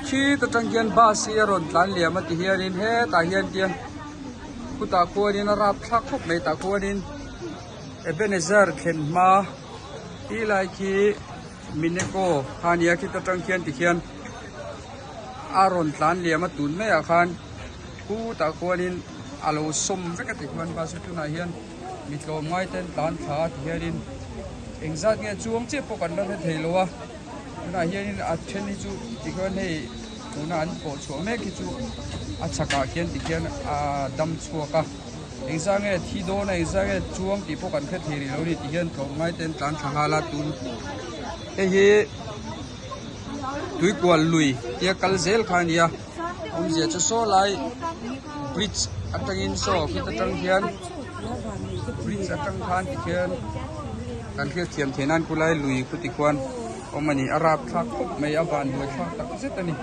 Khit atang khian bus hi a rawn tlan liam a ti hianin hetah hian tian khutah khuanin a rapthlak khawp mai tah khuanin Ebenezer thlen hma ti lai khi Mineco kha a nia khit atang khian tikhian a rawn tlan liam a tun maiah khan khutah khuanin a lo sawm vek a ti khuan bus chu tunah hian mi tlawm ngai te an tlan thla a ti hianin engzat nge chuang chiah pawh kan la hre thei lo a tunah hianin a then hi chu tikhian hei tuna an pawh chhuah mek hi chu a chhakah khian tikhian a dam chhuak a engzah nge thi dawn a engzah nge chuang tih pawh kan hre thei rih lo a ni ti hian tlawm ngai te an tlan thla nghal a tun hei hi tuikual lui tia kal zel kha a ni a awmzia chu saw lai bridge atangin saw khit atang hian bridge atang khan tikhian kan hriat thiam theih nan khulai lui khu tikhuan awm a ni a rapthlak khawp mai a vanduai thlak tak zet a ni.